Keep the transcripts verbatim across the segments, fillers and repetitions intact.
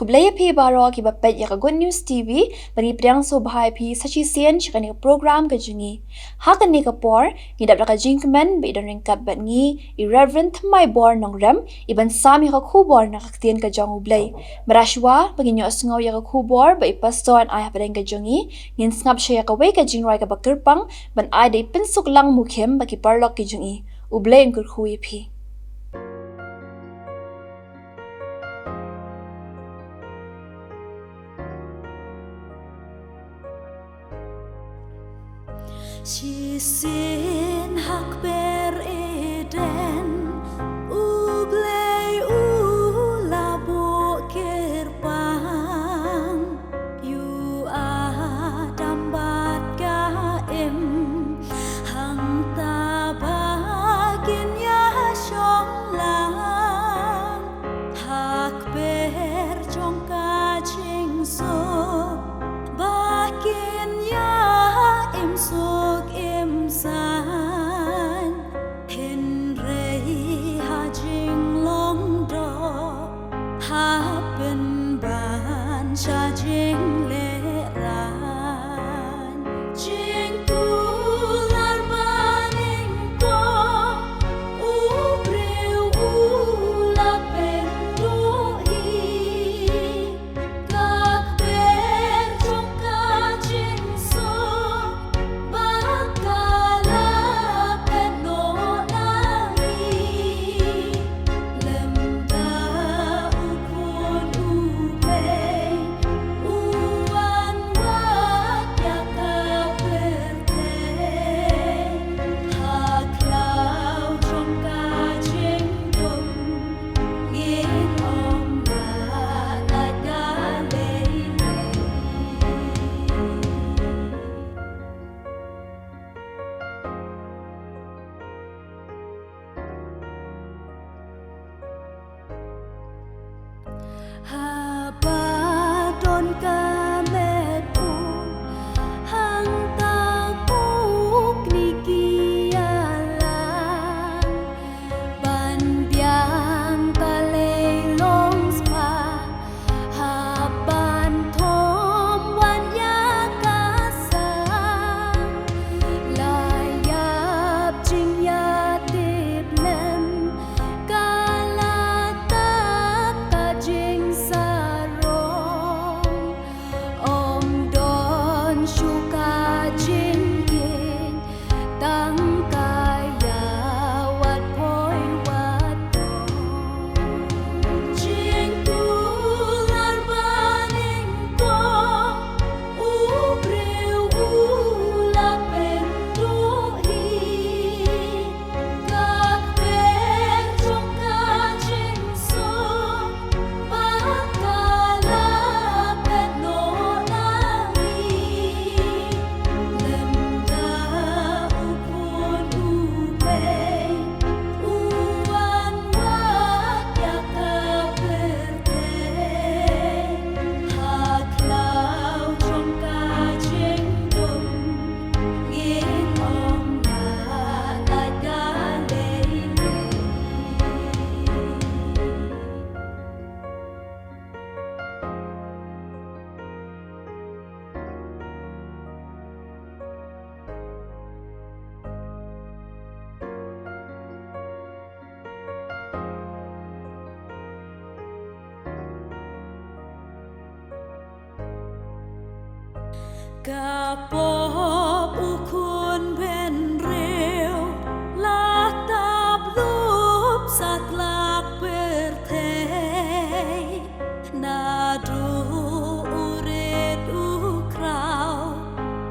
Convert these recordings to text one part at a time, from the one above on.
Khublei ïa phi baroh kiba peit ïa ka Good News T V, ba ngi pdiang sngewbha ïa phi sa shisien sha kane ka program ka jong ngi. Ha kane ka por, ngi dap da ka jingkmen ba i don ryngkat bad ngi, i Reverend Thymmai Bor Nongrem, i ban sam ïa ka khubor na ka ktien ka jong U Blei. Bad shuwa ba ngin ïohsngew ïa ka khubor ba i Pastor yn ai hapdeng ka jong ngi, ngin sngap sha ïa kawei ka jingrwai kaba kyrpang, ban ai da i Pynsuklang Mukhim bad ki paralok ki jong ngi. U Blei un kyrkhu ïa phi. Shisien ha kper Eden, U Blei u la buh kyrpang ïa u Adam bad ka Im, hangta ba kin ïa shong lang ha kper jong ka jingsuk, ba kin ïa im suk im saiñ. Hynrei ha jinglong doh, ha pynban sha jinglehrain, jingkular banyngkong, u briew u la pynduh hi. Ka kper jong ka jingsuk, ba ka la pynduh na ngi. Lymda U Khun U Blei u wan wad ïa ka pyrthei, ha khlaw jong ka jingdum, ngin ym lah lait da lei lei. Haba don ka met bun, hangta u knieh ki ïalang, ban biang balei long spah, hap ban thom wan ïa ka sang. La ïap jingïatip lem, ka la tap ka jingsarong. Ym don shuh ka jingkieng, tang ka ïa wat poi wat poi. Jingkular banyngkong, u briew u la pynduh hi. Ka kper jong ka jingsuk, ba ka la pynduh na ngi. Lymda U Khun U Blei u wan wad ïa ka pyrthei, ha khlaw jong ka jingdum, ngin ym lah lait da lei lei. Ka pop u khun bynriew la tap lup satlak pyrthei. Naduh u rit u khraw,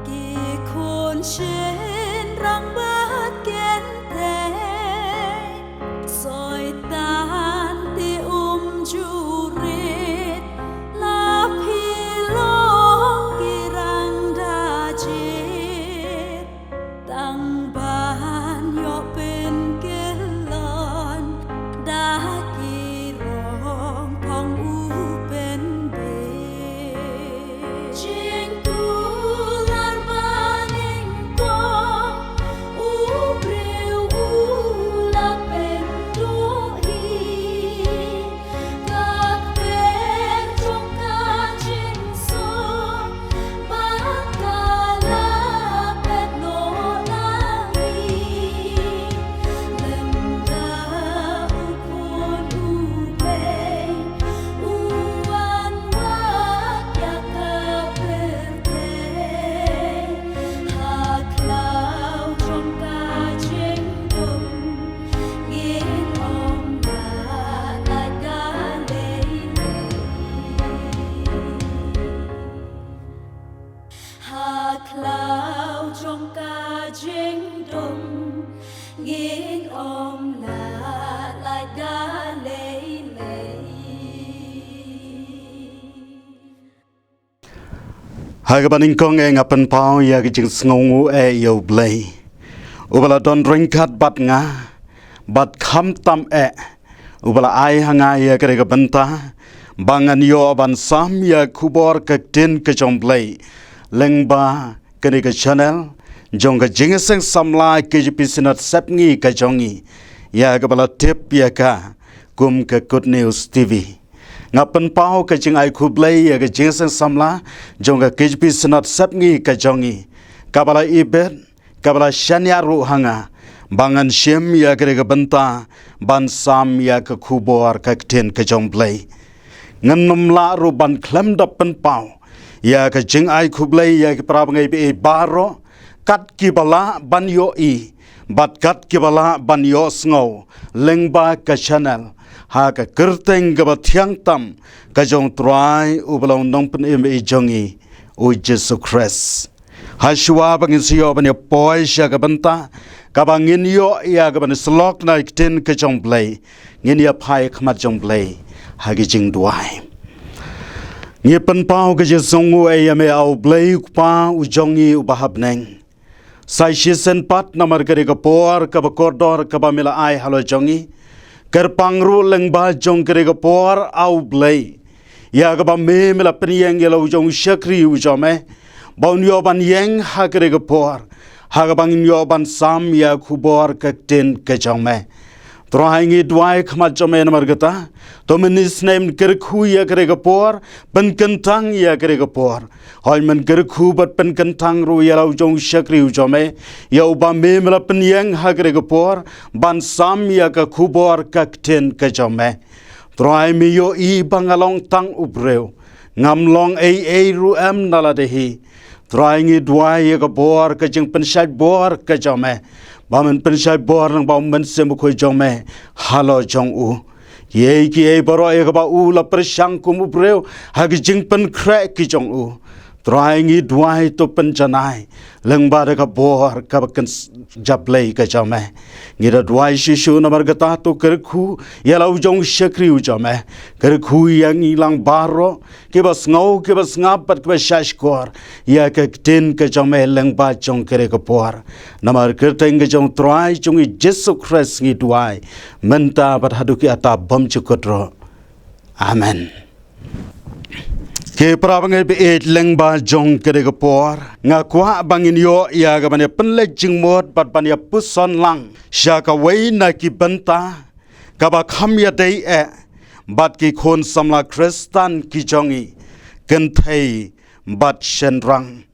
ki khun shynrang bad kynthei. Soitan te um ju rit, la phi long ki rang da jied. Tang ban ïoh pynkyllon da ki rong phong u pynbeit. Jingkular banyngkong, u Jong ka jingdum ngin ym lah lait da lei lei. Ha kaba nyngkong eh nga pynpaw ïa ka jingsngewnguh eh ïa U Blei uba la don ryngkat bad nga, bad khamtam eh uba la ai ha nga ïa kane ka bynta ba ngan ïoh ban sam ïa ka khubor ka ktien ka jong U Blei lyngba kane ka channel jong ka Jingïaseng Samla K J P Synod Sepngi ka jong ngi, ïa kaba la tip ïa ka kum ka Good News T V. Nga pynpaw ka jingai khublei ïa ka Jingïaseng Samla jong ka K J P Synod Sepngi ka jong ngi, kaba la ibit, kaba la shaniah ruh ha nga ba ngan shim ïa kane ka bynta ban sam ïa ka khubor ka ktien ka jong U Blei. Ngan ym lah ruh ban khlem da pynpaw ïa ka jingai khublei ïa ki para bangeit baroh, kat kiba lah ban ïohi bad kat kiba lah ban ïohsngew lyngba ka channel, ha ka kyrteng kaba thiang tam ka jong U Trai uba long Nongpynim jong ngi, U Jisu Khrist. Ha shuwa ba ngin sa ïoh ban ïa poi sha ka bynta kaba ngin ïoh ïa ka ban ïasyllok na ka ktien ka jong U Blei, ngin ïa phai khmat jong U Blei ha ka jingduwai. Ngi pynpaw ka jingsngewnguh eh ïa me, A U Blei U Kpa u jong ngi uba ha bneng. Sa shisien pat namar kane ka por kaba kordor kaba me la ai halor jong ngi, kyrpang ruh lyngba jong kane ka por, A U Blei, ïa kaba me, me la pynïeng ïa la u jong u shakri u jong me ba un ïoh ban ïeng ha kane ka por, ha kaba ngin ïoh ban sam ïa ka khubor ka ktien ka jong me. Trai, ngi duwai khmat jong me namar kata. To mynne snem kyrkhu ïa kane ka por, pynkyntang ïa kane ka por. Hooid, men kyrkhu bad pynkyntang ruh ïa la u jong u shakri u jong me, ïa uba me, me la pynïeng ha kane ka por ban sam ïa ka khubor ka ktien ka jong me. Trai, me ïohi ba nga long tang u briew, ngam long ei ei ruh em na lade hi. Trai, ngi duwai ïa ka bor ka jingpynshait bor ka jong me, ba men pynshait bor nang ba u Mynsiem Bakhuid jong me halor jong u. Kiei kiei baroh ïa kaba u la pyrshang kum u briew ha ki jingpynkhreh ki jong u, Trai, ngi duwai to pynjanai lyngba da ka bor kaba kynjah Blei ka jong me. Ngi da duwai shisha namar kata, to kyrkhu ïa la u jong u shakri u jong me, kyrkhu ïa ngi lang baroh kiba sngew, kiba sngap bad kiba shahshkor ïa ka ktien ka jong me lyngba jong kane ka por. Namar kyrteng ka jong u Trai jong ngi Jisu Khrist ngi duwai mynta bad haduh ki ata bymjukut ruh. Amen. Ki para bangeit ba ïeit, lyngba jong kane ka por nga kwah ba ngin ïoh ïa ka ban ïa pynleit jingmut bad ban ïa puson lang sha kawei na ki bynta kaba kham ïadei eh bad ki khun samla Khristan ki jong ngi, kynthei bad shynrang.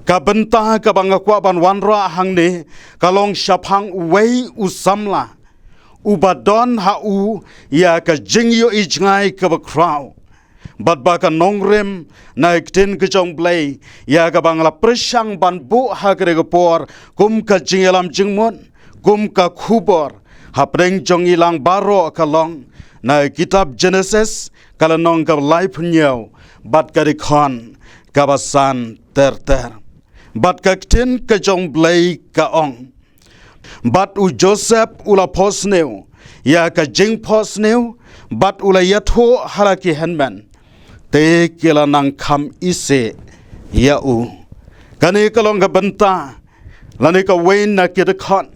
Ka bynta kaba nga kwah ban wanrah hangne ka long shaphang uwei u samla uba don ha u ïa ka jingïohi jngai kaba khraw, bad ba ka nongrim na ka ktien ka jong u Blei ïa kaba nga la pyrshang ban buh ha kane ka por kum ka jingïalam jingmut, kum ka khubor hapdeng jong ngi lang baroh ka long na ka kitab Jenesis, ka lynnong kaba laiphew hynñiew bad ka dkhot kaba san ter ter. Bad ka ktien ka jong u Blei ka ong: Bad u Joseph u la phohsniew ïa ka jingphohsniew bad u la ïathuh ha la ki hynmen, te ki la nang kham isih ïa u. Kane ka long ka bynta, lane kawei na ki dkhot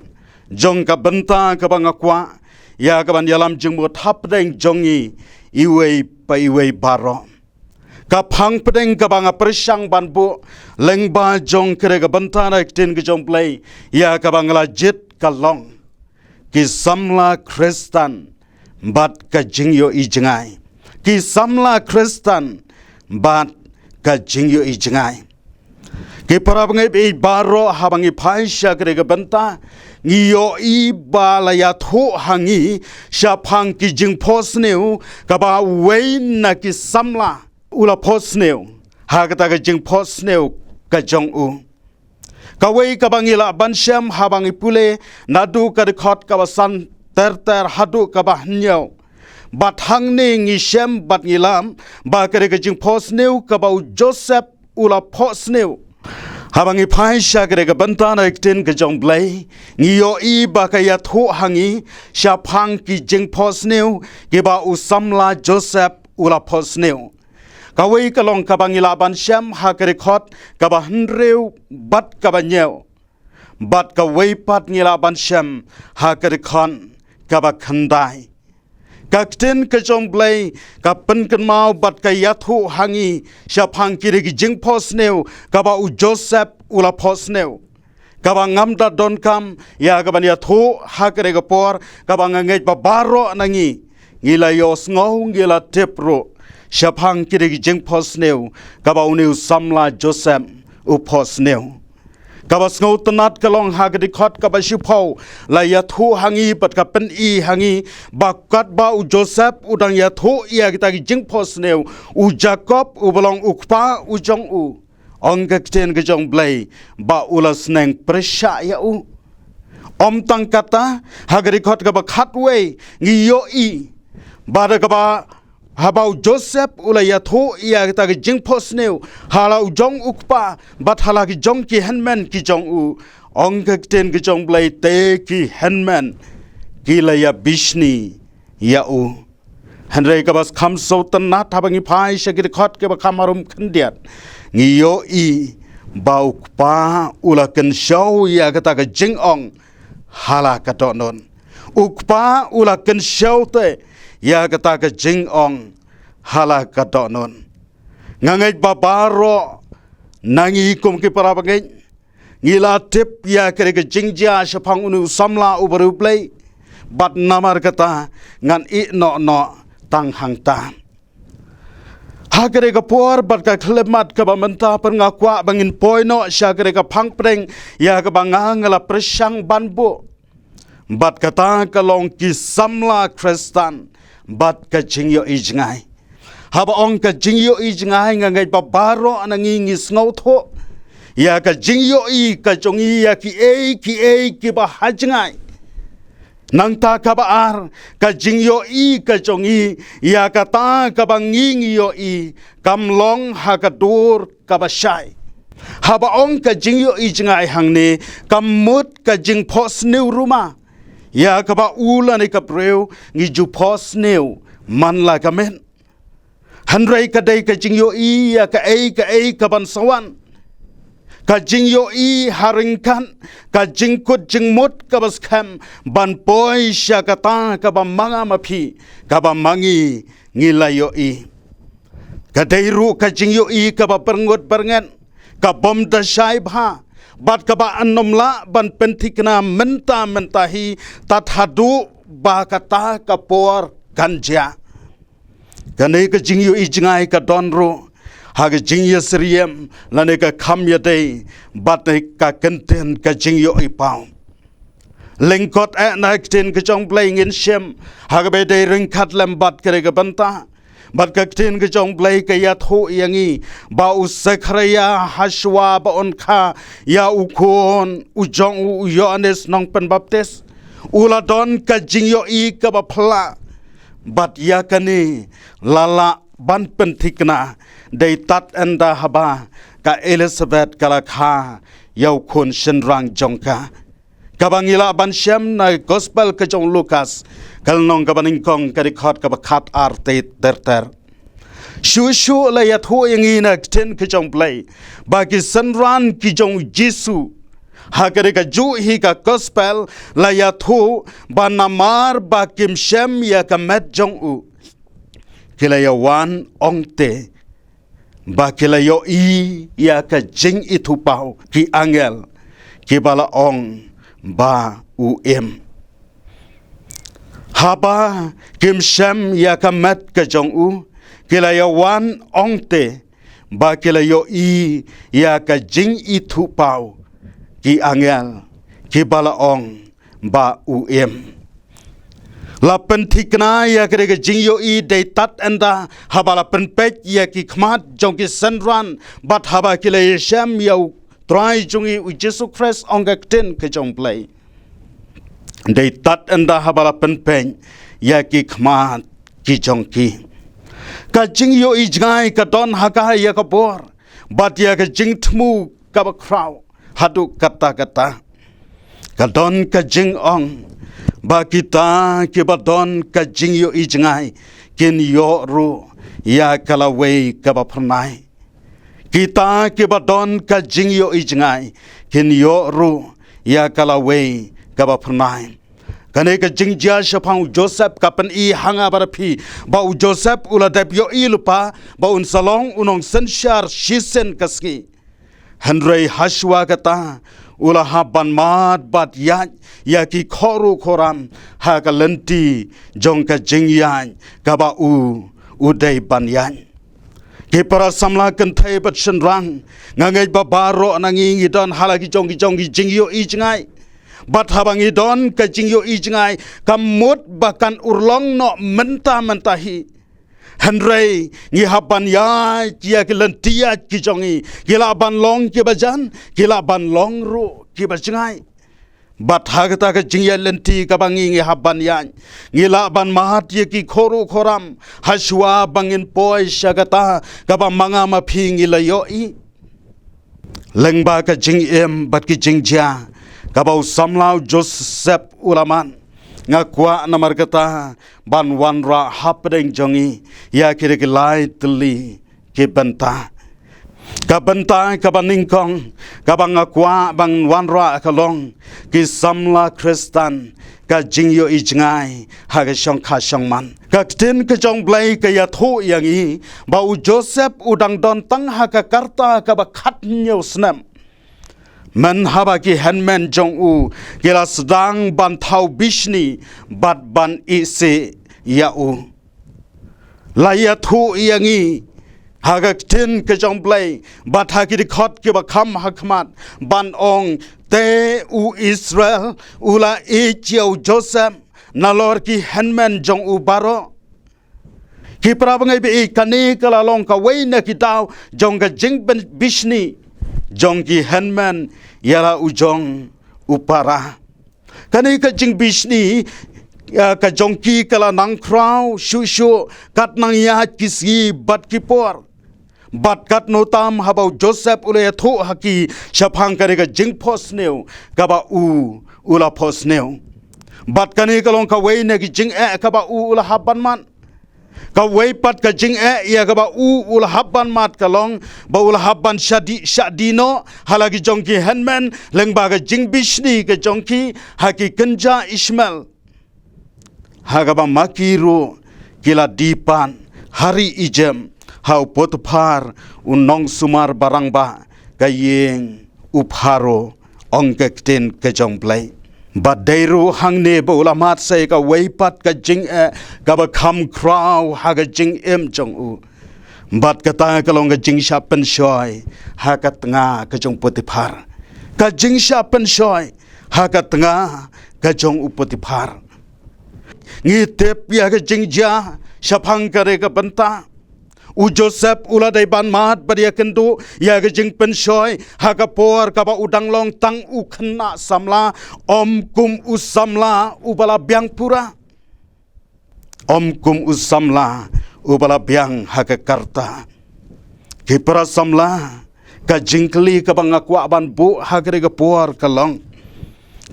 jong ka bynta kaba nga kwah ïa ka ban ïalam jingmut hapdeng jong ngi iwei pa iwei baroh. Ka phang pdeng kaba nga pyrshang ban buh lyngba jong kane ka bynta na ka ktien ka jong u Blei ïa kaba nga la jied ka long: Ki samla Khristan bad ka jingïohi jngai. Ki samla Khristan bad ka jingïohi jngai. Ki para bangeit ba ïeit baroh, haba ngi phai sha kane ka bynta ngi ïohi ba la ïathuh ha ngi shaphang ki jingphohsniew kaba uwei na ki samla u la phohsniew ha kata ka jingphohsniew ka jong u. Kawei kaba ngi lah ban shem haba ngi pule naduh ka dkhot kaba san ter ter haduh kaba hynñiew. Bad hangne ngi shem bad ngi lam ba kane ka jingphohsniew kaba u Joseph u la phohsniew Haba ngi phai sha kane ka bynta na ka ktien ka jong U Blei, ngi ïohi ba ka ïathuh ha ngi shaphang ki jingphohsniew kiba u samla Joseph u la phohsniew. Kawei ka long kaba ngi lah ban shem ha ka dkhot kaba hynriew bad kaba hynñiew. Bad kawei pat ngi lah ban shem ha ka dkhot kaba khyndai. Ka ktien ka jong U Blei ka pynkynmaw bad ka ïathuh ha ngi shaphang kine ki jingphohsniew kaba u Joseph u la phohsniew. Kaba ngam da donkam ïa kaban ïathuh ha kane ka por, kaba nga ngeit ba baroh na ngi ngi la ïohsngew, ngi la tip ruh shaphang kine ki jingphohsniew kaba une u samla Joseph u phohsniew. Kaba sngewtynnat ka long ha ka dkhot kaba shiphew la ïathuh ha ngi bad ka pyni ha ngi ba katba u Joseph u dang ïathuh ïa kita ki jingphohsniew, u Jakob uba long u kpa u jong u, ong ka ktien ka jong U Blei ba u la sneng pyrshah ïa u. Ym tang kata, ha ka dkhot kaba khatwei ngi ïohi ba da kaba haba u Joseph u la ïathuh ïa kita ki jingphohsniew ha la u jong u kpa bad ha la ki jong ki hynmen ki jong u, ong ka ktien ka jong U Blei te ki hynmen ki la ïabishni ïa u. Hynrei kaba kham sngewtynnat, haba ngi phai sha ki dkhot kiba kham harum khyndiat, ngi ïohi ba u kpa u la kynshew ïa kata ka jingong ha la ka dohnud. U kpa u la kynshew te ïa kata ka jingong ha la ka dohnud. Nga ngeit ba baroh na ngi kum ki para bangeit ngi la tip ïa kane ka jingjia shaphang une u samla u briew Blei. Bad namar kata ngan ïeh noh noh tang hangta. Ha kane ka por bad ka khyllipmat kaba mynta, pyrshah nga kwah ba ngin poi noh sha kane ka phang pdeng ïa kaba nga nga la pyrshang ban buh. Bad kata ka long ki samla Khristan bad ka jingïohi jngai. Haba ong ka jingïohi jngai, nga ngeit ba baroh na ngi ngi sngewthuh ïa ka jingïohi ka jong ngi ïa kiei kiei kiba ha jngai. Nangta kaba ar, ka jingïohi ka jong ngi ïa kata kaba ngi ngi ïohi kam long ha ka dur kaba shai. Haba ong ka jingïohi jngai hangne, kam mut ka jingphohsniew ruh ma ïa kaba u lane ka briew ngi ju phohsniew man la ka miet. Hynrei ka dei ka jingïohi ïa kaei kaei kaban sa wan. Ka jingïohi ha ryngkat ka jingkut jingmut kaba skhem ban poi sha kata kaba ma nga ma phi, kaba ma ngi ngi la ïohi. Ka dei ruh ka jingïohi kaba byrngut byrnget, ka bym da shai bha bad kaba ym lah ban pynthikna mynta mynta hi, tad haduh ba kata ka por kan jia. Kane ka jingïohi jngai ka don ruh ha ka jingïasyriem lane ka kham ïadei bad ka kyntien ka jingïohi paw. Lyngkot eh na ka ktien ka jong U Blei ngin shem ha kaba dei ryngkat lem bad kane ka bynta. Bad ka ktien ka jong U Blei ka ïathuh ïa ngi ba u Sekharaïa, hashwa ba un kha ïa u khun u jong u, u Ïoannis Nongpynbaptis, u la don ka jingïohi kaba phylla. Bad ïa kane la lah ban pynthikna dei tad ynda haba ka Elisabet ka la kha ïa u khun shynrang jong ka. Kaba ngi lah ban shem na Gospel ka jong u Lukas, ka lynnong kaba nyngkong, ka dkhot kaba khatar te ter ter. Shuh shuh la ïathuh ïa ngi na ka ktien ka jong U Blei ba ki synran ki jong u Jisu ha kane kajuh hi ka Gospel la ïathuh ba namar ba kim shem ïa ka met jong u, ki la ïawan ong te ba ki la ïohi ïa ka jingithuhpaw, ki angel kiba la ong ba u im. Haba kim shem ïa ka met ka jong u, ki la ïawan ong te ba ki la ïohi ïa ka jingithuhpaw, ki angel kiba la ong ba u im. La pynthikna ïa kane ka jingïohi dei tad ynda haba la pynpeit ïa ki khmat jong ki synran bad haba ki la ïashem ïa u Trai jong ngi u Jisu Khrist, ong ka ktien ka jong U Blei. Dei tad ynda haba la pynpeit ïa ki khmat ki jong ki. Ka jingïohi jngai ka don ha ka ïa ka bor bad ïa ka jingthmu kaba khraw haduh katta katta. Ka don ka jingong ba kita kiba don ka jingïohi jngai kin ïoh ruh ïa ka lawei kaba phyrnai. Kita kiba don ka jingïohi jngai kin ïoh ruh ïa ka lawei kaba phyrnai. Kane ka jingjia shaphang u Joseph ka pyni ha nga bad phi ba u Joseph u la dep ïohi lypa ba un sa long u nongsynshar shisien ka sngi. Hynrei hashwa kata u la hap ban mad bad ïaid ïa ki khoro khoram ha ka lynti jong ka jingïaid kaba u u dei ban ïaid. Ki para samla kynthei bad shynrang, nga ngeit ba baroh na ngi ngi don ha la ki jong ki jong ki jingïohi jngai. Bad haba ngi don ka jingïohi jngai, kam mut ba kan urlong noh mynta mynta hi. Hynrei ngi hap ban ïaid ïa ki lynti ïaid ki jong ngi, ki lah ban long kiba jan, ki lah ban long ruh kiba jngai. Bad ha kata ka jingïaid lynti kaba ngi ngi hap ban ïaid, ngi lah ban mad ïa ki khoro khoram hashwa ba ngin poi sha kata kaba ma nga ma phi ngi la ïohi. Lyngba ka jingim bad ki jingjia kaba u samla u Joseph u la mad, nga kwah namar kata ban wanrah hapdeng jong ngi ïa ki da ki lai tylli ki bynta. Ka bynta kaba nyngkong kaba nga kwah ban wanrah ka long ki samla Khristan, ka jingïohi jngai ha ka shongkha shongman. Ka ktien ka jong Blei ka ïathuh ïa ngi ba u Joseph u dang don tang ha ka karta kaba khathynñiew snem. Mynhaba ki hynmen jong u ki la sdang ban thaw bishni bad ban isih ïa u. La ïathuh ïa ngi ha ka ktien ka jong Blei bad ha ki dkhot kiba kham ha khmat ban ong, te u Israel u la ïeit ïa u Joseph nalor ki hynmen jong u baroh. Ki para bangeit ba ïeit, kane ka la long kawei na ki daw jong ka jingbishni jong ki hynmen ïa la u jong u para. Kane ka jingbishni ïa ka jong ki ka la nang khraw shuh shuh kat nang ïaid ki sngi bad ki por. Bad katno tam haba u Joseph u la ïathuh ha ki shaphang kane ka jingphohsniew kaba u u la phohsniew. Bad kane ka long kawei na ki jingeh kaba u u la hap ban mad. Kawei pat ka jingeh ïa kaba u u la hap ban mad ka long ba u la hap ban shah dih shah dih noh ha la ki jong ki hynmen lyngba ka jingbishni ka jong ki ha ki kynja Ishmael. Ha kaba ma ki ruh ki la die pat ha ri Ijipt ha u Potiphar u nongsumar barangbah ka ïing u Pharaoh, ong ka ktien ka jong Blei. Bad dei ruh hangne ba u la mad sa ïa kawei pat ka jingeh kaba kham khraw ha ka jingim jong u. Bad kata ka long ka jingshah pynshoi ha ka tnga ka jong u Potiphar. Ka jingshah pynshoi ha ka tnga ka jong u Potiphar. Ngi tip ïa ka jingjia shaphang kane ka bynta. U Joseph u la dei ban mad bad ïakynduh ïa ka jingpynshoi ha ka por kaba u dang long tang u khynnah samla, ym kum u samla uba la biang pura. Ym kum u samla uba la biang ha ka karta. Ki para samla, ka jingkylli kaba nga kwah ban buh ha kane ka por ka long,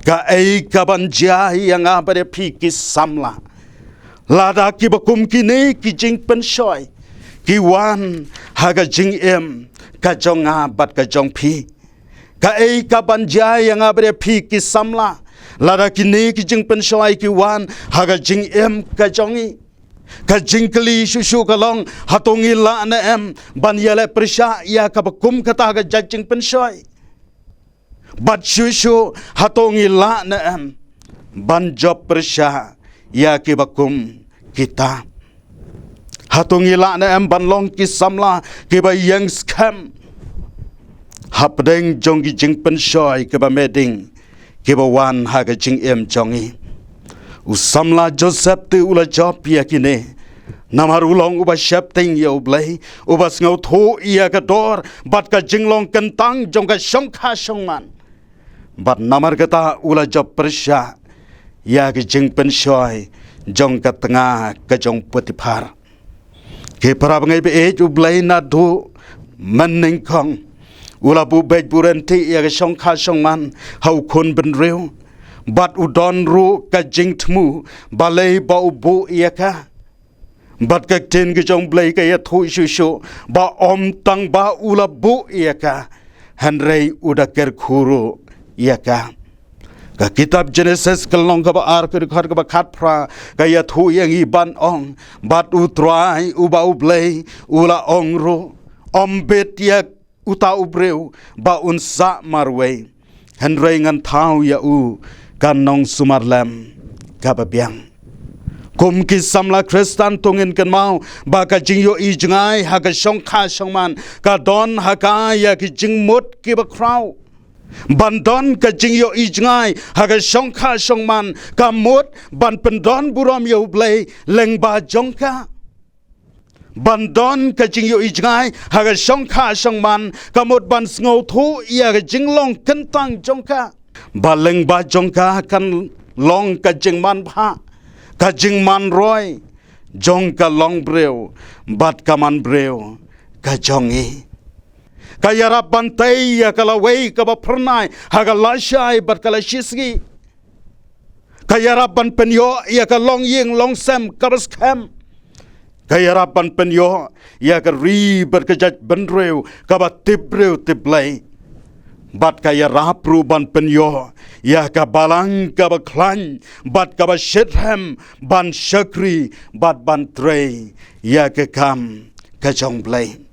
kaei kaban jia ïa nga bad ïa phi ki samla lada kiba kum kine ki jingpynshoi ki wan ha ka jingim ka jong nga bad ka jong phi? Kaei kaban jia ïa nga bad ïa phi ki samla lada kine ki jingpynshoi ki wan ha ka jingim ka jong ngi? Ka jingkylli shuh shuh ka long, hato ngi lah ne em ban ïaleh pyrshah ïa kaba kum kata ka jait jingpynshoi? Bad shuh shuh, hato ngi lah ne em ban jop pyrshah ïa kiba kum kita? Hato ngi lah ne em ban long ki samla kiba ïeng skhem hapdeng jong ki jingpynshoi kiba meh ding kiba wan ha ka jingim jong ngi? U samla Joseph te u la jop ïa kine namar u long uba sheptieng ïa U Blei, uba sngewthuh ïa ka dor bad ka jinglong kyntang jong ka shongkha shongman. Bad namar kata u la jop pyrshah ïa ka jingpynshoi jong ka tnga ka jong u Potiphar. Ki para bangeit ba ïeit, U Blei naduh mynnyngkong U la buh beit buh rynti ïa ka shongkha shongman ha u khun bynriew. Bad u don ruh ka jingthmu balei ba u buh ïa ka. Bad ka ktien ka jong Blei ka ïathuh shuh shuh ba ym tang ba u la buh ïa ka, hynrei u da kyrkhu ruh ïa ka. Ka kitab Genesis ka lynnong kaba ar, ka dkhot kaba khatphra, ka ïathuh ïa ngi ban ong, bad U Trai uba U Blei u la ong ruh, ym bit ïa uta u briew ba un sah marwei, hynrei ngan thaw ïa u ka nongsumar lem kaba biang. Kum ki samla Khristan, to ngin kynmaw ba ka jingïohi jngai ha ka shongkha shongman ka don ha ka ïa ki jingmut kiba khraw. Ban don ka jingïohi jngai ha ka shongkha shongman ka mut ban pyndon burom ïa U Blei lyngba jong ka. Ban don ka jingïohi jngai ha ka shongkha shongman ka mut ban sngewthuh ïa ka jinglong kyntang jong ka, ba lyngba jong ka kan long ka jingmanbha, ka jingmanroi jong ka longbriew bad ka manbriew ka jong ngi. Ka ïarap ban tei ïa ka lawei kaba phyrnai ha ka lashai bad ka lashisngi. Ka ïarap ban pynïoh ïa ka longïing longsem kaba skhem. Ka ïarap ban pynïoh ïa ka ri bad ka jaitbynriew kaba tipbriew tipblei. Bad ka ïarap ruh ban pynïoh ïa ka balang kaba khlaiñ bad kaba shitrhem ban shakri bad ban trei ïa ka kam ka jong Blei.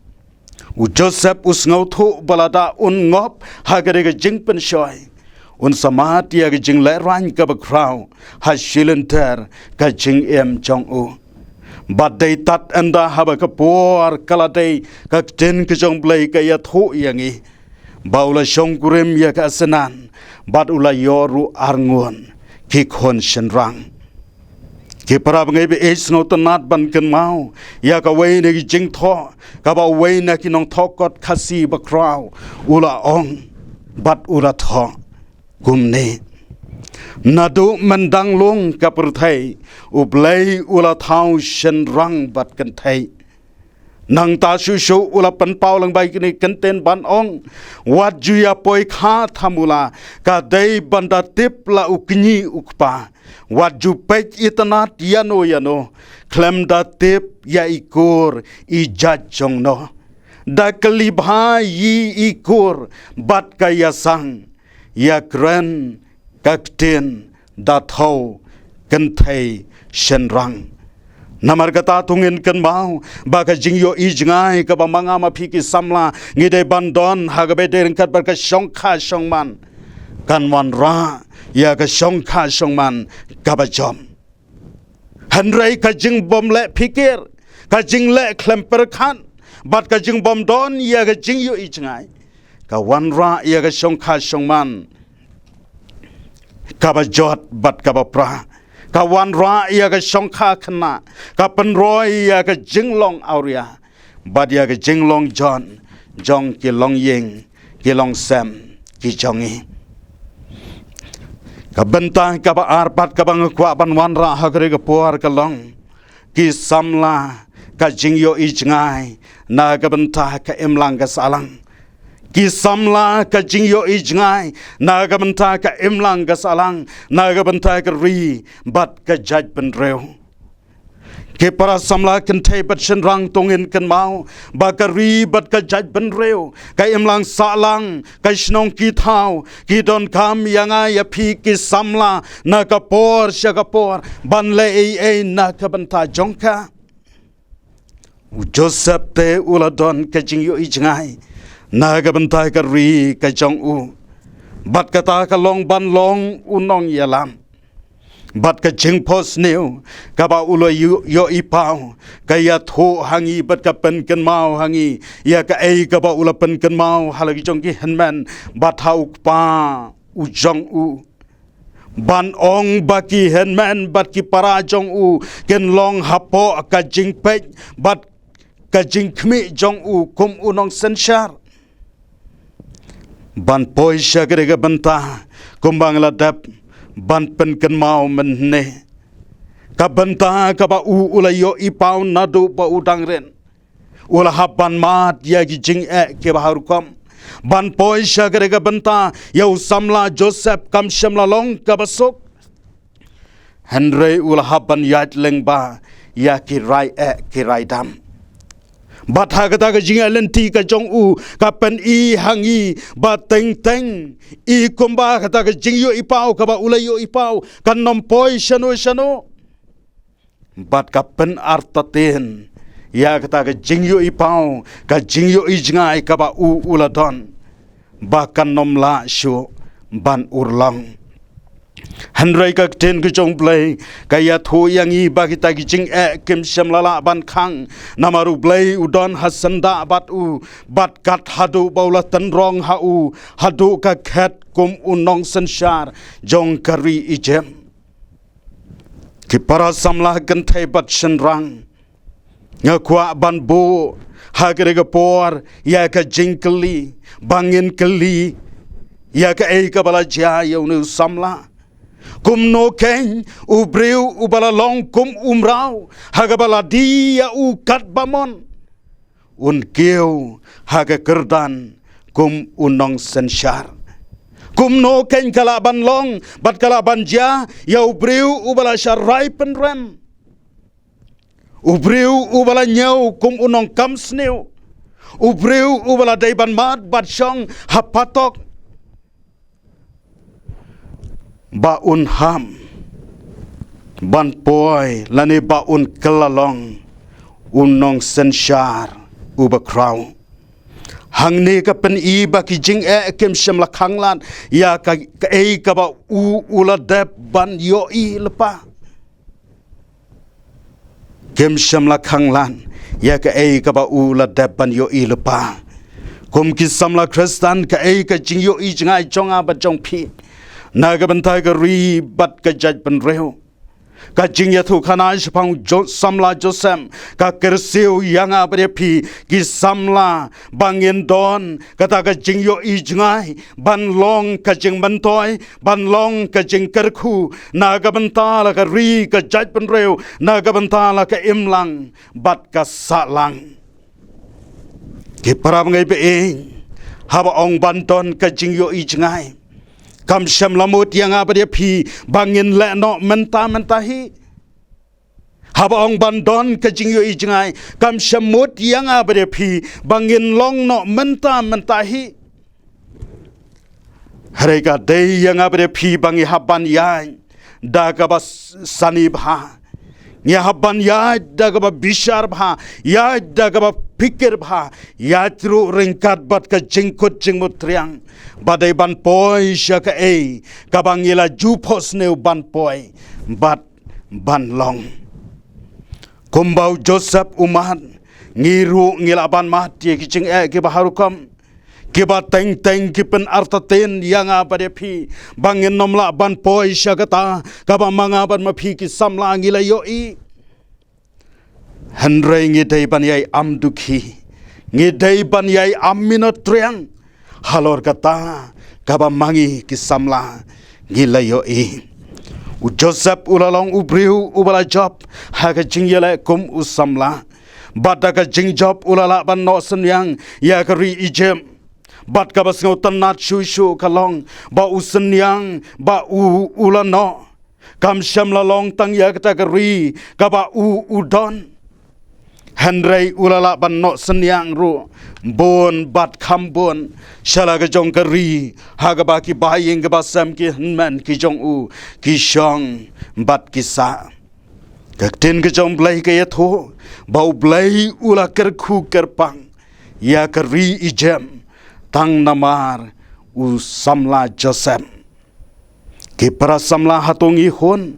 U Joseph u sngewthuh ba lada un ngop ha kane ka jingpynshoi, un sa mad ïa ka jinglehrain kaba khraw ha shilynter ka jingim jong u. Bad dei tad ynda haba ka por ka la dei, ka ktien ka jong Blei ka ïathuh ïa ngi ba u la shongkurim ïa ka synran bad u la ïoh ruh arngut ki khun shynrang. Ki para bangeit ba ïeit, sngewtynnat ban kynmaw ïa kawei na ki jingthoh kaba uwei na ki nongthoh kot Khasi bakhraw u la ong bad u la thoh kumne: Naduh myndang lung ka pyrthei, U Blei u la thaw shynrang bad kynthei. Nangta shuh shuh u la pynpaw lyngba kine ki kyntien ban ong: Wat ju ïa poi kha thamula, ka dei ban da tip la u kñi u kpa. Wat ju peit itynnad ïano ïano, khlem da tip ïa i kur i jait jong no. Da kylli bha ïa i kur bad ka ïasang, ïakren ka ktien da thaw kynthei shynrang. Namar kata to ngin kynmaw ba ka jingïohi jngai kaba ma nga ma phi ki samla ngi dei ban don ha kaba dei ryngkat bad ka shongkha shongman kan wanrah ïa ka shongkha shongman kaba jop. Hynrei ka jingbym leh phikir, ka jingleh khlem pyrkhat bad ka jingbym don ïa ka jingïohi jngai ka wanrah ïa ka shongkha shongman kaba jot bad kaba pra. Ka wanrah ïa ka shongkha khynnah, ka pynroi ïa ka jinglong awria bad ïa ka jinglong jot jong ki longïing ki longsem ki jong ngi. Ka bynta kaba ar pat kaba nga kwah ban wanrah ha kane ka por ka long: Ki samla, ka jingïohi jngai na ka bynta ka imlang ka sahlang. Ki samla, ka jingïohi jngai na ka bynta ka imlang ka sahlang, na ka bynta ka ri bad ka jaitbynriew. Ki para samla kynthei bad shynrang, to ngin kynmaw ba ka ri bad ka jaitbynriew, ka imlang sahlang, ka shnong ki thaw, ki donkam ïa nga ïa phi ki samla na ka por sha ka por ban leh ei ei na ka bynta jong ka. U Joseph te u la don ka jingïohi jngai na ka bynta ka ri ka jong u. Bad kata ka long ban long u nongïalam. Bad ka jingphohsniew kaba u la ïoh, ïohi paw, ka ïathuh ha ngi bad ka pynkynmaw ha ngi ïa kaei kaba u la pynkynmaw ha la ki jong ki hynmen bad ha u kpa u jong u. Ban ong ba ki hynmen bad ki para jong u kin long hapoh ka jingpeit bad ka jingkhmih jong u kum u nongsynshar. Ban poi sha kane ka bynta, kumba nga la dep ban pynkynmaw mynne, ka bynta kaba u u la ïohi paw naduh ba u dang rit. U la hap ban mad ïa ki jingeh kiba ha rukom. ban poi sha kata ka bynta ïa u samla Joseph kam shym la long kaba suk. Hynrei u la hap ban ïaid lyngba ïa ki rai eh ki rai dam. Bad ha kata ka jingïaid lynti ka jong u ka pyni ha ngi ba teng teng i kumba kata ka jingïohi paw kaba u la ïohi paw kan ym poi shano shano. Bad ka pynartatien ïa kata ka jingïohi paw, ka jingïohi jngai kaba u u la don, ba kan ym lah shuh ban urlong. Hynrei ka ktien ka jong U Blei ka ïathuh ïa ngi ba kita ki jingeh kim shym la lah ban khang, namar U Blei u don ha syndah bad u, bad kat haduh ba u la tynrong ha u haduh ka khet kum u nongsynshar jong ka ri Ijipt. Ki para samla kynthei bad shynrang, nga kwah ban buh ha kane ka por ïa ka jingkylli, ba ngin kylli ïa kaei kaba la jia ïa une u samla. Kumno kein u briew uba la long kum u mraw, ha kaba la die ïa u katba mon, un kiew ha ka kyrdan kum u nongsynshar? Kumno kein ka lah ban long bad ka lah ban jia ïa u briew uba la sharai pynrem, u briew uba la ñiew kum u nongkam sniew, u briew uba la dei ban mad bad shong ha patok, ba un ham ban poi lane ba un kylla long u nongsynshar uba khraw? Hangne ka pyni ba ki jingeh kim shym la khang lad ïa ka, kaei kaba u u la dep ban ïohi lypa. Kim shym la khang lad ïa kaei kaba u la dep ban ïohi lypa. Kum ki samla Khristan, kaei ka jingïohi jngai jong nga bad jong phi na ka bynta ka ri bad ka jaitbynriew? Ka jingïathuhkhana shaphang Jo-, samla Joseph ka kyrsiew ïa nga bad ïa phi ki samla ba ngin don kata ka jingïohi jngai ban long ka jingmyntoi, ban long ka jingkyrkhu na ka bynta la ka ri ka jaitbynriew, na ka bynta la ka imlang bad ka sahlang. Ki para bangeit ba ïeit, haba ong ban don ka jingïohi jngai, kam shym la mut ïa nga bad ïa phi ba ngin leh noh mynta mynta hi. Haba ong ban don ka jingïohi jngai, kam shym mut ïa nga bad ïa phi ba ngin long noh mynta mynta hi. Hynrei ka dei ïa nga bad ïa phi ba ngi hap ban ïaid da kaba s-, sani bha. Ngi hap ban ïaid da kaba bishar bha, ïaid da kaba pyrkhat bha, ïaid ruh ryngkat bad ka jingkut jingmut triang, ba dei ban poi sha kaei kaba ngi la ju phohsniew ban poi bad ban long. Kumba u Joseph u mad, ngi ruh ngi lah ban mad ïa ki jingeh kiba ha rukom, kiba teng teng ki pynartatien ïa nga bad ïa phi ba ngin ym lah ban poi sha kata kaba ma nga bad ma phi ki samla ngi la ïohi. Hynrei ngi dei ban ïai am dukhi, ngi dei ban ïai am minot triang halor kata kaba ma ngi ki samla ngi la ïohi. U Joseph u la long u briew uba la jop ha ka jingïaleh kum u samla. Bad da ka jingjop u la lah ban noh synñiang ïa ka ri Ijipt. Bad kaba sngewtynnat shuh shuh ka long ba u synñiang ba u u la noh, kam shym la long tang ïa kata ka ri kaba u u don. Hynrei u la lah ban noh synñiang ruh bun bad kham bun sha la ka jong ka ri ha kaba ki bahaïing ki basem ki hynmen ki jong u ki shong bad ki sah. Ka ktien ka jong U Blei ka ïathuh ba U Blei u la kyrkhu kyrpang ïa ka ri Ijipt tang namar u samla Joseph. Ki para samla, hato ngi hun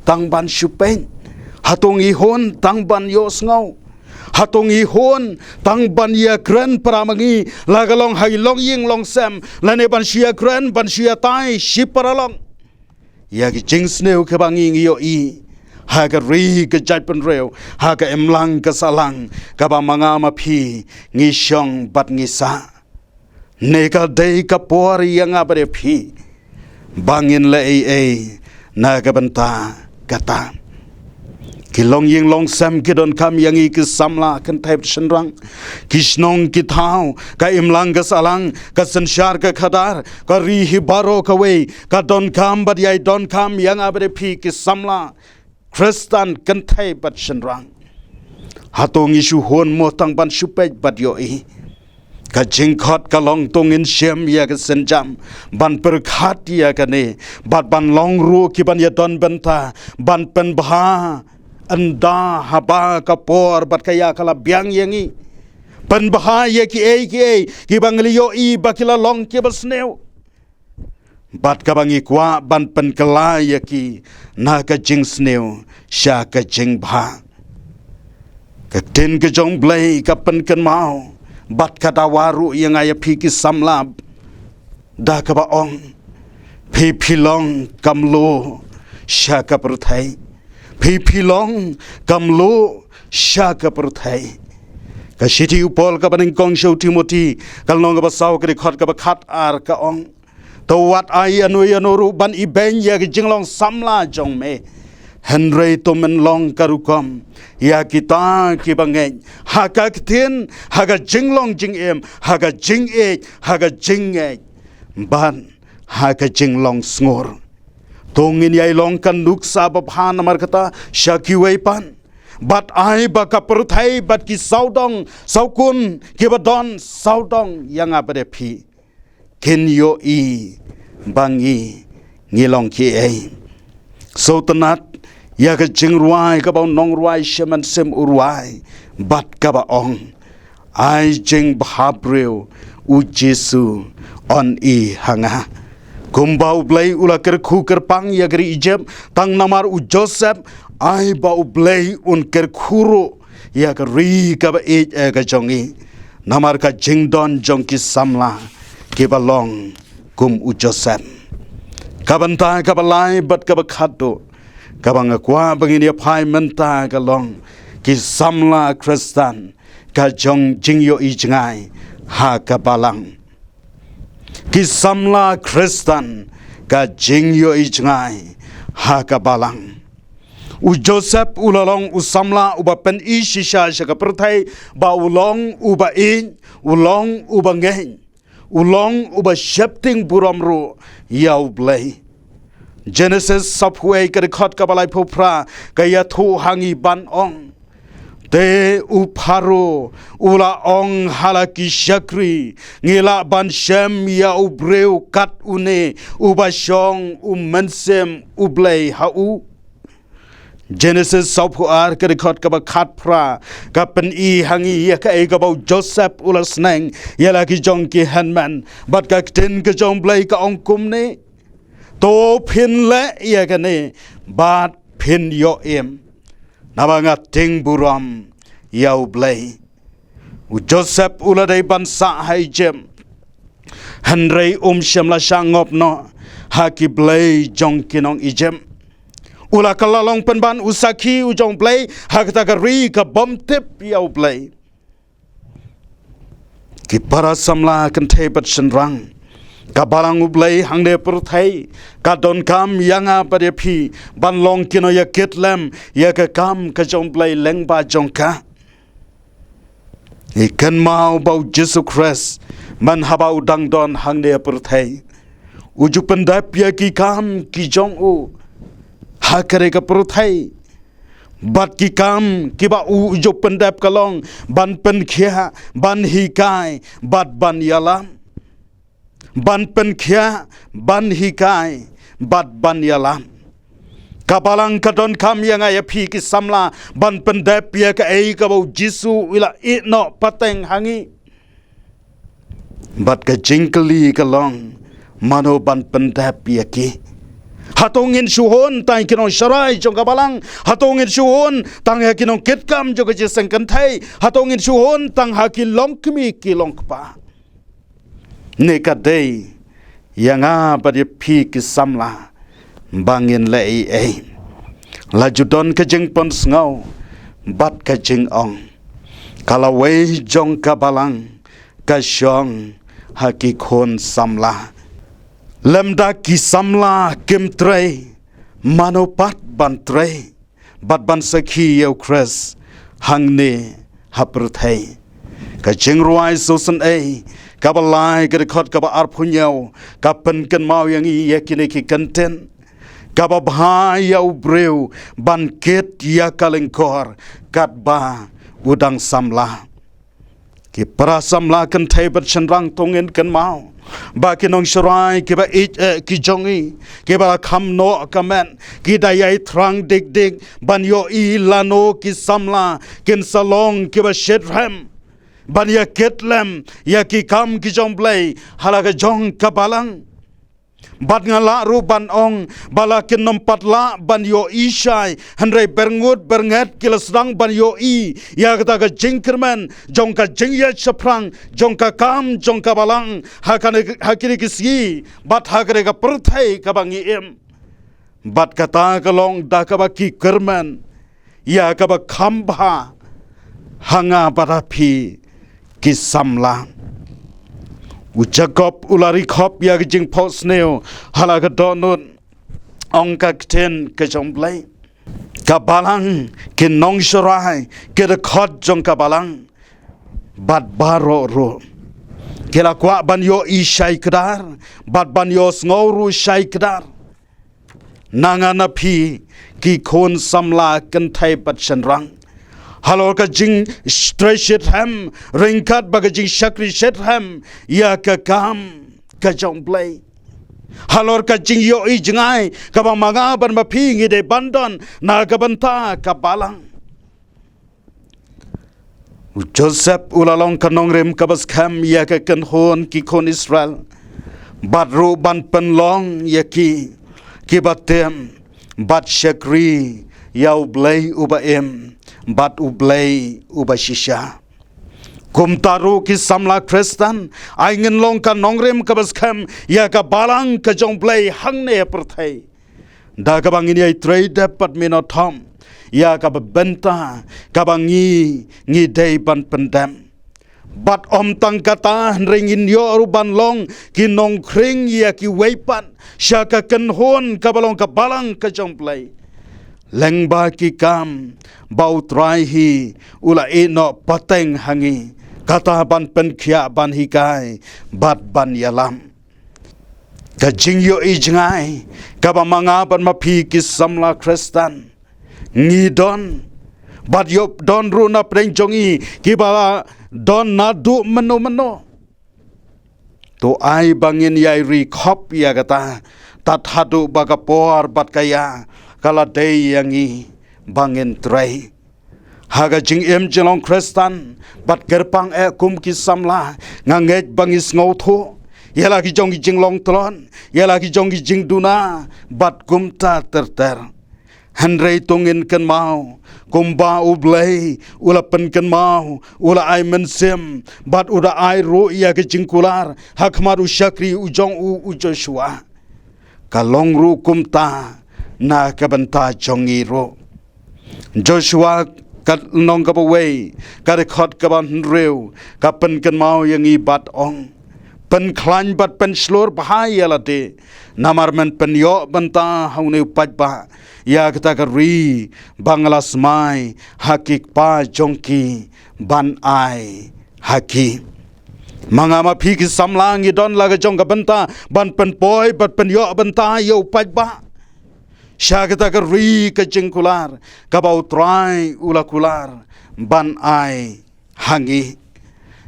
tang ban shu peit? Hato ngi hun tang ban ïohsngew? Hato ngi hun tang ban ïakren para ma ngi, la ka long ha i longïing longsem, lane ban shu ïakren, ban shu ïatai shi para long ïa ki jingsniew kiba ngi ngi ïohi ha ka ri ka jaitbynriew, ha ka imlang ka sahlang kaba ma nga ma phi ngi shong bad ngi sah? Ne ka dei ka por ïa nga bad ïa phi ba ngin leh ei ei na ka bynta kata? Ki longïing longsem ki donkam ïa ngi ki samla kynthei bad shynrang. Ki shnong ki thaw, ka imlang ka sahlang, ka synshar ka khadar, ka ri hi baroh kawei ka donkam bad ïai donkam ïa nga bad ïa phi ki samla Khristan kynthei bad shynrang. Hato ngi shu hun mo tang ban shu peit bad ïohi? Ka jingkhot ka long to ngin shim ïa ka sienjam ban pyrkhat ïa kane bad ban long ruh ki ban ïadon bynta ban pynbha ynda haba ka por bad ka ïa ka la biang ïa ngi. Pynbha ïa kiei kiei kiba ngi la ïohi ba ki la long kiba sniew. Bad kaba ngi kwah ban pynkylla ïa ki na ka jingsniew sha ka jingbha. Ka ktien ka jong U Blei ka pynkynmaw bad ka dawa ruh ïa nga ïa phi ki samla da kaba ong, phi phi long ka mluh sha ka pyrthei. Phi phi long ka mluh sha ka pyrthei. Ka shithi u Paul kaba nyngkong sha u Timothy, ka lynnong kaba saw, ka dkhot kaba khatar, ka ong, to wat ai ïano ïano ruh ban ibeiñ ïa ka jinglong samla jong me. Hynrei to men long ka rukom ïa kita kiba ngeit ha ka ktien, ha ka jinglong jingim, ha ka jingïeit, ha ka jingngeit, bad ha ka jinglong sngur. To ngin ïai long ka nuksa babha namar kata sha kiwei pat. Bad ai ba ka pyrthei bad ki sawdong sawkun kiba don sawdong ïa nga bad ïa phi kin ïohi ba ngi, ngi long kiei. Sngewtynnat ïa ka jingrwai kaba u nongrwai Shyman Sim u rwai bad kaba ong, ai jingbhabriew, U Jisu yn ïeh ha nga. Kumba U Blei u la kyrkhu kyrpang ïa ka ri Ijipt tang namar u Joseph, ai ba U Blei un kyrkhu ruh ïa ka ri kaba ïeit, eh, ka jong ngi namar ka jingdon jong ki samla kiba long kum u Joseph. Ka bynta kaba lai bad kaba khatduh kaba nga kwah ba ngin ïa phai mynta ka long ki samla Khristan ka jong jingïohi jngai ha ka balang. Ki samla Khristan ka jingïohi jngai ha ka balang. U Joseph u la long u samla uba pyni shisha sha ka pyrthei ba u long uba ïeit, u long uba ngeit, u long uba sheptieng burom ruh ïa U Blei. Genesis sawphew wei, ka dkhot kaba laiphew phra ka ïathuh ha ngi ban ong, te u Pharaoh u la ong ha la ki shakri, ngi lah ban shem ïa u briew kat une uba shong u Mynsiem U Blei ha u? Genesis sawphew ar, ka dkhot kaba khatphra ka pyni ha ngi ïa kaei kaba u Joseph u la sneng ïa la ki jong ki hynmen. Bad ka ktien ka jong U Blei ka ong kumne, to phin leh ïa kane bad phin ïoh im, naba nga tieng burom ïa U Blei. U Joseph u la dei ban sah ha Ijipt, hynrei um shym la shah ngop noh ha ki blei jong ki nong Ijipt. U la kylla long pynban u sakhi u jong U Blei ha kata ka ri ka bym tip ïa U Blei. Ki para samla kynthei bad shynrang, ka balang U Blei hangne pyrthei ka donkam ïa nga bad ïa phi ban long ki nongïakit lem ïa ka kam ka jong U Blei lyngba jong ka. Ngi kynmaw ba u Jisu Khrist man haba u dang don hangne pyrthei, u ju pyndep ïa ki kam ki jong u ha kane ka pyrthei. Bad ki kam kiba u ju pyndep ka long ban pynkhiah, ban hikai bad ban ïalam. Ban pynkhiah, ban hikai bad ban ïalam. Ka balang ka donkam ïa nga ïa phi ki samla ban pyndep ïa kaei kaba u Jisu u la ïeh noh pateng ha ngi. Bad ka jingkylli ka long, mano ban pyndep ïa ki? Hato ngin shu hun tang ïa ki nongsharai jong ka balang? Hato ngin shu hun tang ha ki nongkitkam jong ka jingïaseng kynthei? Hato ngin shu hun tang ha ki longkmie ki longkpa? Ne ka dei ïa nga bad ïa phi ki samla ba ngin leh ei ei? La ju don ka jingpynsngew bad ka jingong, ka lawei jong ka balang ka shong ha ki khun samla. Lymda ki samla kim trei, mano pat ban trei? bad ban sakhi ïa u Khrist hangne ha pyrthei. Ka jingrwai sngewsynei kaba lai, ka dkhot kaba arphew hynñiew, ka pynkynmaw ïa ngi ïa kine ki kyntien: Kaba bha ïa u briew ban kit ïa ka lyngkor katba u dang samla. Ki para samla kynthei bad shynrang, to ngin kynmaw ba ki nongsharai kiba ïeit eh ki jong ngi, kiba la kham noh ka met, ki da ïai thrang dik dik ban ïohi lano ki samla kin sa long kiba shitrhem ban ïa kit lem ïa ki kam ki jong U Blei ha la ka jong ka balang. Bad nga lah ruh ban ong ba la kin nym pat lah ban ïohi shai, hynrei berngut bernget ki la sdang ban ïohi ïa kata ka jingkyrmen jong ka jingïaid shaphrang jong ka kam jong ka balang ha kane, ha kine ki sngi bad ha kane ka pyrthei kaba ngi im. Bad kata ka long da kaba ki kyrmen ïa kaba kham bha ha nga bad ha phi ki samla. U Jakob u la ri khop ïa ka jingphohsniew ha la ka dohnud, ong ka ktien ka jong U Blei: Ka balang, ki nongsharai, ki dkhot jong ka balang bad baroh ruh, ki la kwah ban ïohi shai kdar bad ban ïohsngew ruh shai kdar na nga na phi, ki khun samla kynthei bad shynrang, halor ka jingtrei shitrhem ryngkat bad ka jingshakri shitrhem ïa ka kam ka jong U Blei, halor ka jingïohi jngai kaba ma nga bad ma phi ngi dei ban don na ka bynta ka balang. U Joseph u la long ka nongrim kaba skhem ïa ka kynhun ki khun Israel, bad ruh ban pynlong ïa ki kiba tim bad shakri ïa U Blei uba im bad U Blei uba shisha. Kumta ruh ki samla Khristan, ai ngin long ka nongrim kaba skhem ïa ka balang ka jong U Blei hangne ha pyrthei, da kaba ngin ïai trei dep bad mih noh thom ïa kaba bynta kaba ngi, ngi dei ban pyndep. Bad ym tang kata, hynrei ngin ïoh ruh ban long ki nongkhring ïa kiwei pat sha ka kynhun kaba long ka balang ka jong U Blei, lyngba ki kam ba U Trai hi u la ïehnoh pateng ha ngi, kata ban pynkhiah, ban hikai bad ban ïalam. Ka jingïohi jngai kaba ma nga bad ma phi ki samla Khristan ngi don, bad ïoh don ruh na pdeng jong ngi kiba la don naduh mynno mynno, to ai ba ngin ïai ri khop ïa kata tad haduh ba ka por bad ka ïa ka la dei ïa ngi ba ngin trei. Ha ka jingim jinglong Khristan bad kyrpang eh kum ki samla, nga ngeit ba ngi sngewthuh ïa la ki jong ki jinglong tlot, ïa la ki jong ki jingduna bad kumta ter ter. Hynrei to ngin kynmaw kumba U Blei u la pynkynmaw, u la ai mynsiem bad u da ai ruh ïa ka jingkular ha khmat u shakri u jong u, u Joshua. Ka long ruh kumta na ka bynta jong ngi ruh. Joshua ka lynnong kaba wei, ka dkhot kaba hynriew, ka pynkynmaw ïa ngi bad ong: Pynkhlaiñ bad pynshlur bha ïa lade, namar men pynïoh bynta ha une u paidbah ïa kata ka ri ba nga la smai ha ki kpa jong ki ban ai ha ki. Ma nga ma phi ki samla ngi don la ka jong ka bynta ban pynpoi bad pynïoh bynta ïa u paidbah sha kata ka ri ka jingkular kaba U Trai u la kular ban ai ha ngi.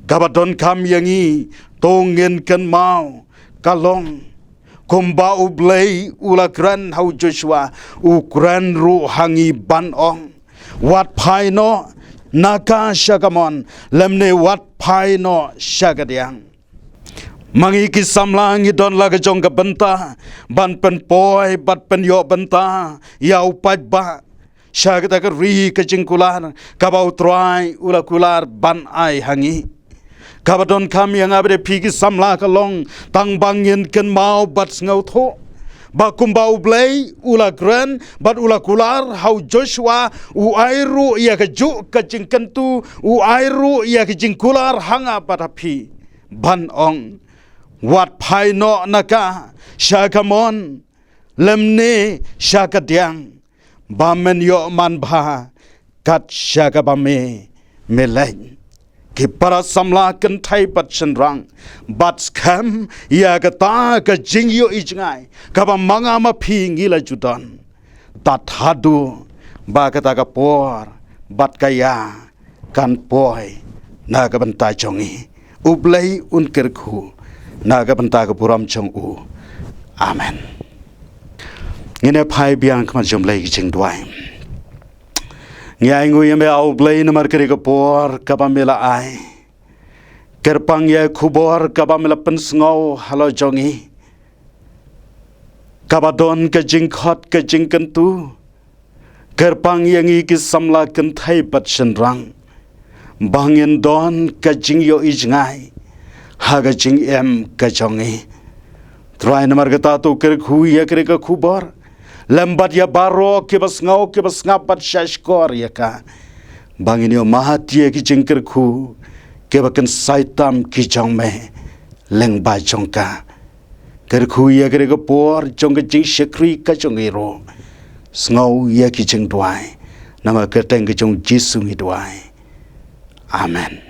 Kaba donkam ïa ngi, to ngin kynmaw, ka long kumba U Blei u la kren ha u Joshua, u kren ruh ha ngi ban ong: Wat phai noh na ka sha kamon, lymne wat phai noh sha kadiang. Ma ngi ki samla ngi don la ka jong ka bynta ban pynpoi bad pynïoh bynta ïa u paidbah sha kata ka ri ka jingkular kaba U Trai u la kular ban ai ha ngi. Kaba donkam ïa nga bad ïa phi ki samla ka long tang ba ngin kynmaw bad sngewthuh ba kumba U Blei u la kren bad u la kular ha u Joshua, u ai ruh ïa kajuh ka jingkyntu, u ai ruh ïa ka jingkular ha nga bad ha phi ban ong: Wat phai noh na ka sha kamon, lymne sha kadiang. ba men ïoh man bha kat sha kaba me me leh. Ki para samla kynthei bad shynrang, bad skhem ïa kata ka jingïohi jngai kaba ma nga ma phi ngi la ju don, tad haduh ba kata ka por bad ka ïa kan poi na ka bynta jong ngi. U Blei un kyrkhu na ka bynta ka burom jong u. Amen. Ngin ïa phai biang khmat jong U Blei ki jingduwai. Ngi ai nguh ïa me, A U Blei, namar kane ka por kaba me la ai. Kyrpang ïa ka khubor kaba me la pynsngew halor jong ngi, kaba don ka jingkhot ka jingkyntu. Kyrpang ïa ngi ki samla kynthei bad shynrang ba ngin don ka jingïohi jngai ha ka jingim ka jong ngi. Trai, namar kata to kyrkhu ïa kane ka khubor lem bad ïa baroh kiba sngew kiba sngap bad shahshkor ïa ka, ba ngin ïoh mad ïa ki jingkyrkhu kiba kynsai tam ki jong me lyngba jong ka. Kyrkhu ïa kane ka por jong ka jingshakri ka jong ngi ruh. Sngew ïa ki jingduwai. Namar kyrteng ka jong U Jisu ngi duwai. Amen.